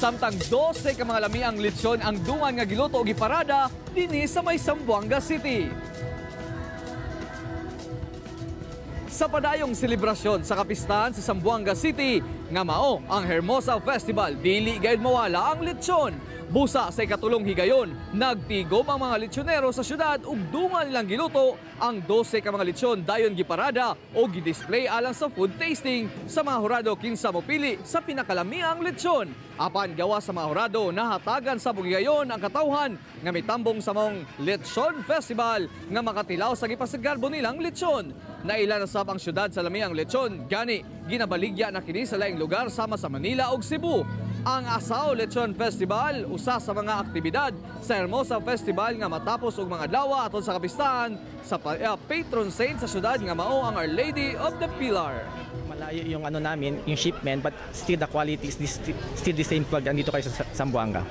Samtang 12 ka mga lamiang lechon ang dungan nga giluto og giparada dinhi sa may Zamboanga City. Sa padayong selebrasyon sa kapistahan sa Zamboanga City nga mao ang Hermosa Festival, dili gayud mawala ang lechon. Busa sa ikatulong higayon, nagtigom ang mga lechonero sa syudad ug dungan nilang giluto ang 12 ka mga lechon, dayon giparada o gidisplay alang sa food tasting sa mga hurado kinsa mopili sa pinakalamiang lechon. Apan gawa sa mga hurado, nahatagan sa higayon ang katawhan nga mitambong sa maong Lechon Festival nga makatilaw sa gipasagarbo nilang lechon. Naila na sab ang syudad sa lamiang lechon, gani ginabaligya na kini sa laing lugar sama sa Manila ug Cebu. Ang Asaw Lechon Festival usa sa mga aktibidad sa Hermosa Festival nga matapos og mga adlaw aton sa kapistahan sa patron saint sa syudad nga mao ang Our Lady of the Pilar. Malayo yung ano namin, yung shipment, but still the quality is still the same pag andito kayo sa Zamboanga.